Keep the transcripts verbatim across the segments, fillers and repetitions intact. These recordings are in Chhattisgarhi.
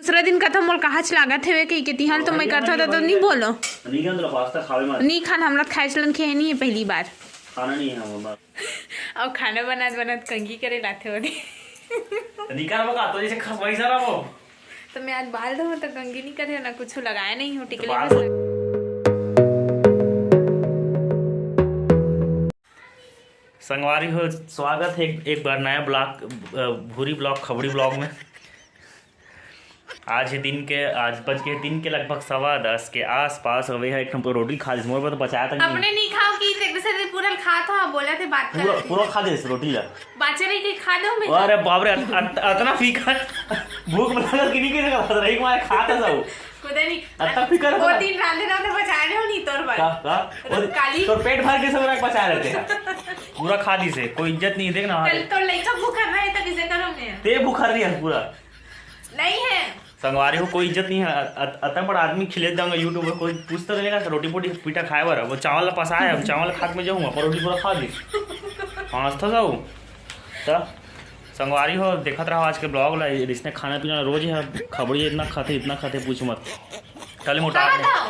दूसरा दिन कथा मोल कहाच लागत हवे कहिके, तिहां तो मैं कथा तो, तो नहीं बोलो। नहीं खान, तोला पास्ता खावे मत। नहीं खान, हमरा खाए चलन खे नहीं है पहली बार। खाना नहीं है हमारा। अब खाना बनात बनात कंघी करे लाथे होने। निकाल बका, तो जैसे खस वैसा रहो। तो मैं आज बाल धो तो कंघी नहीं करे ना, कुछ लगाया नहीं हूँ, टिकली बाल बस लगा- संगवारी हो, स्वागत है एक, एक बार नया ब्लॉग, अ, भूरी ब्लॉग, खबड़ी ब्लॉग में। आज ही दिन के, आज बज के दिन के लगभग सवा दस के आसपास हवे है, एक ठन रोटी खा लिस। मोर बर तो बचाया तक नहीं। अपने नहीं खाओ कि ते दूसरे दिन पूरा खा था, बोला थे बात पूरा, करते। पूरा खा दिस रोटी ला। बाचे रही कि खा दो मैं। अरे बाप रे, अत-, अत-, अतना फीका। भूख लगा कि नहीं, कैसे खा रही, मैं खाता था वो। कुदे नहीं। अतना फीका वो रहता। दिन रांधे रांधे बचाए रहे हो नहीं तोर बर। का, का? वो काली। तोर पेट भर के सब रख बचाए रहते हैं। पूरा खा दिस, कोई इज्जत नहीं, देखना। कल तो लइका भूखा रहे तो किसे करो मैं? ते भूखा रही है पूरा। नहीं है। संगवारी हो, कोई इज्जत नहीं है। अत-, अतना बड़ा आदमी खिले जाऊंगा YouTube पर, कोई पूछता रहेगा रोटी पोटी पीटा खाए बर। वो चावल ला पसाए, हम चावल खा के मैं जाऊंगा, पर रोटी पूरा खा दी। हाँ, था जाऊ। त संगवारी हो, देखत रहो आज के ब्लॉग ला। ये इसने खाना पीना रोज है, खबड़ी इतना खाते, इतना खाते, पूछ मत। कल मोटा कहाँ था?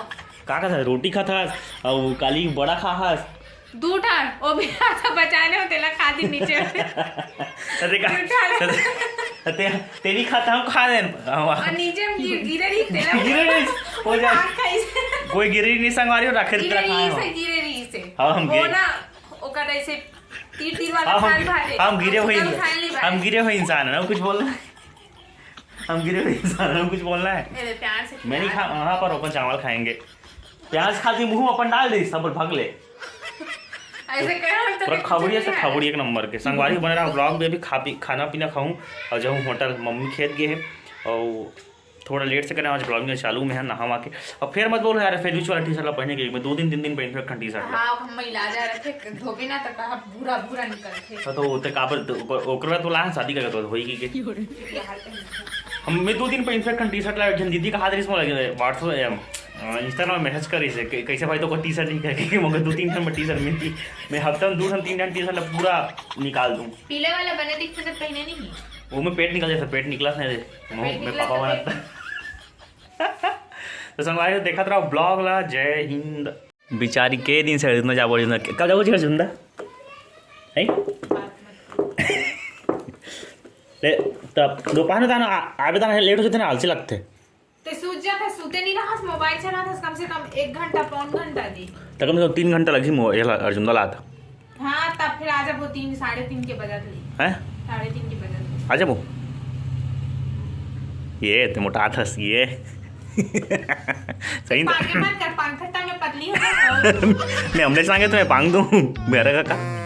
का खाता? रोटी खाता, और काली बड़ा खा। दू ठा, वो भी आधा बचाने हो, तेला खा दी नीचे। अरे का? दू ठा। ते, तेरी खाता हम खा लेन। और नीचे हम गिर-, गिरे रही, तेला गिरे रही, हो जाए। आँख खाई से। कोई गिरे रही नहीं संगवारी, और आखिर गिरे तेरा रही खाए से, हो। गिरे रही से। हाँ, हम वो गिरे। ना, ओकर ऐसे तीर तीर वाला हाँ, हम, खान भाले। हम गिरे हुए, हम खान ली भाई। हम गिरे हुए इंसान है ना, कुछ बोलना है। हम गिरे हुए इंसान है ना, कुछ बोलना है। अरे, प्यार से मैं नहीं खिला। खा, हाँ, पर अपन चावल खाएंगे। प्याज खा के मुंह में अपन डाल दे, सब भाग ले। ऐसे कहे हम तो पूरा कुछ खबड़ी है, नहीं सब है। खबड़ी एक नंबर के। संगवारी बने रहा ब्लॉग में, अभी खा पी, खाना पीना खाऊं और जाऊं होटल। मम्मी खेत गए है और थोड़ा लेट से करें आज ब्लॉग में, चालू में है नहावा के। अब फिर मत बोलो यार, फेलुच वाला टी शर्ट ला पहने के, मैं दो दिन, तीन दिन पहन रखा टी शर्ट ला। हाँ, हम मैला जा रखे, धोबी ना तो कहा भूरा भूरा निकलते। हाँ, तो ओते काबर, तो ओकर, ओकर बाद तो ला शादी करके तो होई की के। ये हाल तो नहीं। हम, मैं दो दिन पहन रखा टी शर्ट ला, एक जन दीदी का हाथ रिस मोला WhatsApp, अ, Instagram में मैसेज करिस हे, "कै-, कैसे भाई तो कोई टी शर्ट नहीं करके?" मगर दो तीन ठन में टी शर्ट मिलती, मैं हफ्ता में दो ठन तीन ठन टी शर्ट ला पूरा निकाल दूं। पीले वाला बने दिखते तो पहने नहीं। वो में पेट निकल जाता, पेट निकला नहीं रे। मैं, पेट मैं निकला पापा तो बना पेट। तो संगवारी हो, देखत रहो ब्लॉग ला। जय हिंद। बिचारी के दिन से अर्जुंदा जाबो, अर्जुंदा के-, कब जाबो जी अर्जुंदा? हैं? ले, तब दोपहर में ताना आ-, आबे ताना लेट हो जाते ना, आलसी लगते। ते सूत जाता, सूते नहीं रहा, मोबाइल चलाता, कम से कम एक घंटा, पौन घंटा दी। तो कम से कम तीन घंटा लगी मो-, ये ला-, अर्जुंदा लाता। हाँ, तब फिर आ जाबो तीन, साढ़े तीन के बजत ले। हैं? साढ़े तीन के बजत ले। आ जाबो। ये ते मोटा थस, ये। सही ना? पागे मत कर, पाँच घंटा में पतली हो जाओ। मैं हमने सांगे तुम्हें पांग दूं, मेरा काका।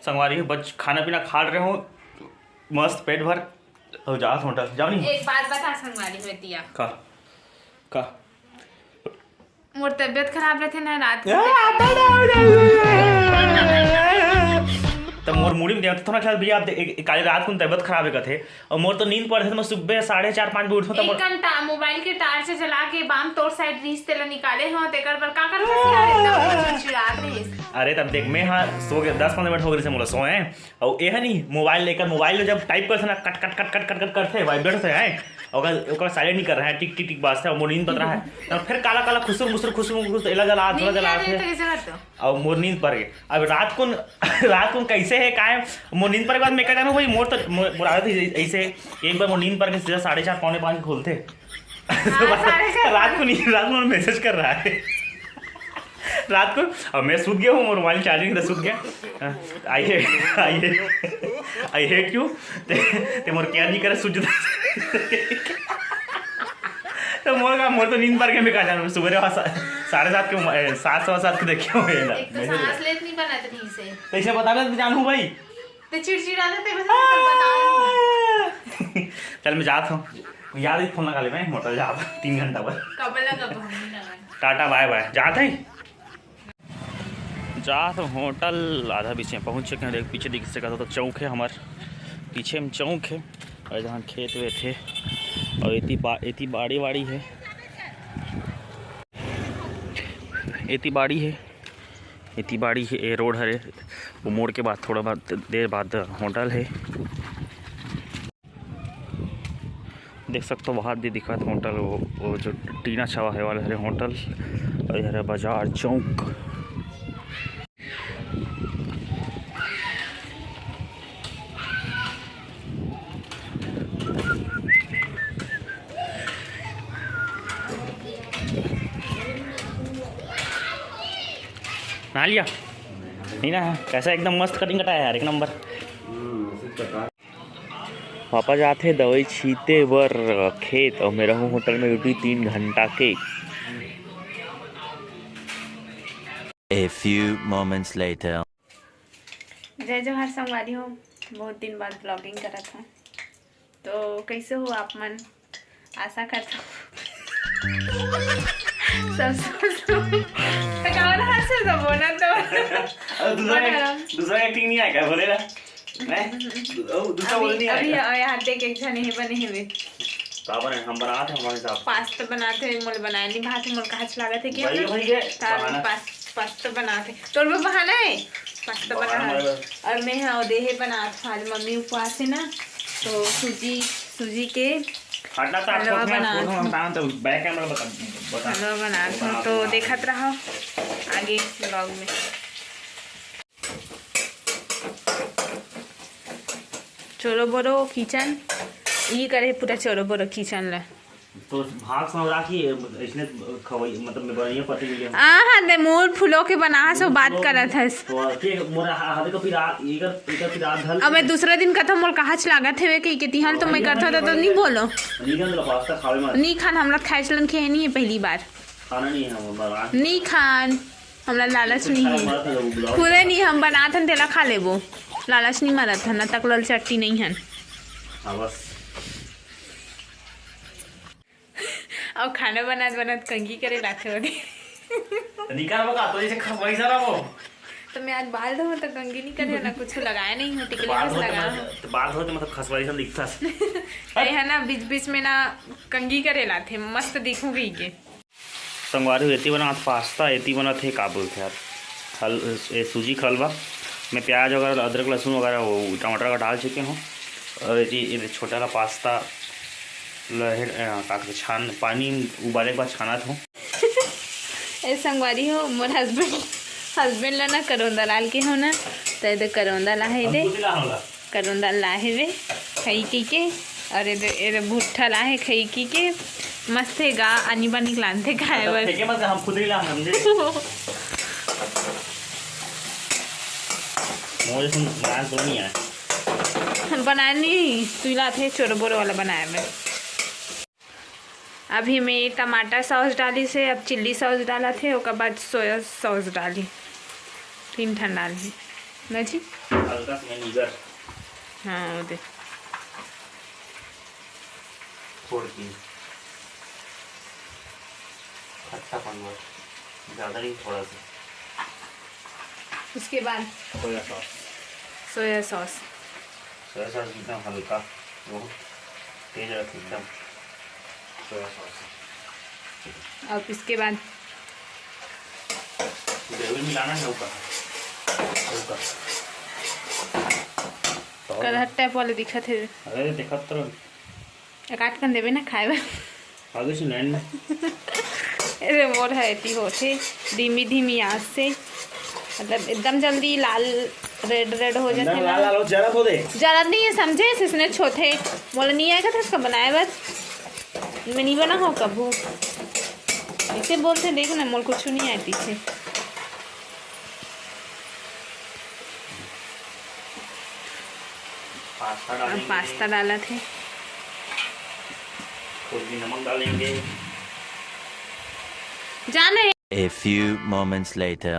संगवारी हो, बस खाना पीना खा रहे हो, मस्त पेट भर, और जात होटल, जाओ नहीं। एक बात बता संगवारी हो दिया। का? का? मोर तबियत खराब रहते ना रात को। त मोर मुड़ी में देवता थोड़ा ख्याल भैया, आप दे-, एक, एक, काली रात को तबियत खराब है कथे, और मोर तो नींद पड़थे, तो मैं सुबह साढ़े चार, पाँच बजे उठूं, तो एक मोर घंटा मोबाइल के टार्च जला के बाम तोर साइड रीस तेला निकाले हो, तेकर पर का कर फंसी यार, इतना चिड़चिड़ात रहिस। अरे तब देख, मैं हाँ सो गए, दस पन्द्रह मिनट हो गए से मोला सोए, और ये है नहीं, मोबाइल लेकर, मोबाइल में जब टाइप करथे ना, कट, कट, कट, कट, कट, कट करथे, वाइब्रेट होथे, हैं? ओकर, ओकर साइलेंट नहीं कर रहा है, टिक, टिक, टिक बाजथे, और मोर नींद पड़ रहा है। तब फिर काला, काला, खुसुर, मुसुर, खुसुर, मुसुर, एला जला, थोड़ा नहीं जला यार, ये आथे। तो कैसे करते हो? और मोर नींद पड़ गई। अब रात को, रात को कैसे है, काय, मोर नींद पड़ के बाद मैं क्या जानू भाई, मोर तो, मोर, मोर आदत ही ऐसे है, एक बार मोर नींद पड़ के सीधा साढ़े चार, पौने पाँच खोलते। हाँ, साढ़े चार। रात को नहीं, रात को मैसेज कर रहा है। रात को, अब मैं सूत गया हूँ, मोर मोबाइल चार्जिंग था, सूत गया। हाँ, I hate, I hate, I hate you। ते, ते मोर केयर नहीं करे, सूत जाता। तो मोर का, मोर तो नींद पड़ गया, मैं कहा जानू, सुबह रे सा-, साढ़े सात के, ए, सात, सवा सात के देखे हुए हैं ना। एक तो मैसेज। सांस लेत नहीं बना तो ठीक से। तो इसे बता दे, जानू भाई। ते चिड़चिड़ा देते, बस बता। चल, मैं जाता हूँ। याद ही फोन लगा ले, मैं होटल जाता तीन घंटा बाद। कब लगा, कब नहीं लगा। टाटा, बाय बाय, जाते हैं। जात होटल आधा पीछे पहुँच चुके हैं। देख, पीछे दिख सकता तो चौक है हमार, पीछे में चौक है, और जहाँ खेत वेत है, और एती बा-, एती बाड़ी वाड़ी है, एती बाड़ी है, एती बाड़ी है, ए रोड हरे, वो मोड़ के बाद थोड़ा बाद, देर बाद होटल है। देख सकथो, बाहर दे दिखत होटल, वो, वो जो टीना छवा हे वाला हरे होटल, अउ ये हरे बाजार चौक। नहा लिया? नहीं ना? कैसा एकदम मस्त कटिंग कटाया यार, एक नंबर। पापा जाथे दवाई छीते बर खेत, अउ मैं रहूं होटल में ड्यूटी तीन घंटा के। A few moments later. जय जोहार संगवारी हो, बहुत दिन बाद ब्लॉगिंग करत हूँ। तो कैसे हो आप मन? आशा करता हूँ सब सब तो कौन हंसे तो बोला तो अरे दूसरा बड़ा एक- दूसरा एक्टिंग नहीं आएगा, बोले ना। नहीं? ओ, दूसरा बोल अभी नहीं अभी आएगा। यहाँ देख एक जने ही बने हुए। का बने? हम बनाते हैं हमारे हिसाब से। पास्ता बनाते हैं, मोल बनाए नहीं भात, मोल कहाँ लागत है कि भाई, हम भाई, ये तार बनाना। पास- पास्ता बनाते हैं। तोर वो बहाना है, पास्ता बहाना बनाना। और मैं हाँ देहे बनात हूँ। आज मम्मी उपवास है ना, तो सूजी सूजी के हटना था, हलवा फोटो में, बनात फोटो में हूँ। हटाना था, बैक कैमरा बता, बता। हलवा बनात हूँ, बना तो दो, बना देखत दो। रहो आगे ब्लॉग में। चोरो बोरो किचन, ये करे पूरा चोरो बोरो किचन ला। तो भाग समझ रहा कि इसने खवाई, मतलब मैं बढ़िया पति मिले। आ, हाँ, दे मूड फुलो के बना सो बात करत हस। तो के मोरा हा-, हाथे का पिरा, इकर, इकर पिरा धल। अब मैं दूसरा दिन कथा मोर कहाच लागत हवे कि, कि तिहान तो मैं करता था तो नहीं बोलो। नहीं खान तो पास्ता खावे मत। नहीं खान, हमरा खाए चलन के नहीं है पहली बार। खाना नहीं है हमारा। नहीं खान, हमरा लालच नहीं है। खुदे नहीं हम बनात हन, तेला खा लेबो। लालच नहीं मारत हन, ना तकलल चट्टी नहीं हन। हाँ, बस। अब खाना बनात बनात कंघी करे लाथे होदे। तो निकाल बका, तो जैसे खस वैसा ना वो। तो मैं आज बाल धो तो कंघी नहीं करे ना, कुछ लगाया नहीं हूँ, टिकली बाल बस धोते लगा मतलब, हूँ। तो बाल धोते मतलब खसवारी सा दिखता। अरे है ना, बीच बीच में ना कंघी करे लाथे, मस्त दिखूंगी के। संगवारी हो, एती बनात पास्ता, एती बनत हे, का बोलथे यार, हल-, ए, सूजी के हलवा। मैं प्याज वगैरह, अदरक, लहसुन वगैरह, वो टमाटर का डाल चुके हूँ। और ये, ये छोटा वाला पास्ता, लहे-, अ, का कहथे, छान, पानी उबाले के बाद छानत हूँ। ए संगवारी हो, मोर हस्बैंड, हस्बैंड ला ना करौंदा लाल के हो ना, तो ये दे करौंदा ला हे दे। हम खुद ही ला होला। करौंदा ला हेवे, खई की के, और ये दे, ये दे भुट्टा ला हे खई की के, मस्त हे गा, आनी बानी लानथे खाए बर। फेंके मत, हम खुद ही ला, समझे? मोर जैसन बनाए तो नहीं आए। हम बनाए नहीं, तू लाथे चोरो बोरो वाला बनाए में। अभी मैं टमाटर सॉस डाली से, अब चिल्ली सॉस डालत हे, ओकर बाद सोया सॉस डाली, तीन ठन डाली ना जी। हल्का सा विनेगर। हाँ, वो दे। थोड़ी सी खट्टापन बस, ज़्यादा नहीं, थोड़ा सा। उसके बाद soya sauce. Soya sauce. Soya sauce एकदम हल्का, बहुत तेज रख एकदम। Soya sauce. अब इसके बाद ग्रेवी मिलाना है ऊपर, ऊपर। करहट टाइप वाले दिखत हे। अरे देखत तो रहो। काट कन देबे ना खाए बर। आगे से लाइन में। अरे मोर है एती होथे धीमी धीमी आंच से, मतलब एकदम जल्दी लाल रेड रेड हो जाथे अंदर ना। लाल लाल हो, जरत हो दे। जरत नहीं है, समझे? इसने छोथे मोला नहीं आएगा था इसका बनाए बर। मैं नहीं बना हो कभू। इसे बोलते देखो ना, मोर कुछ नहीं आती से। पास्ता अब डालेंगे। पास्ता डालत हे। थोड़ी सी नमक डालेंगे। जाने। A few moments later.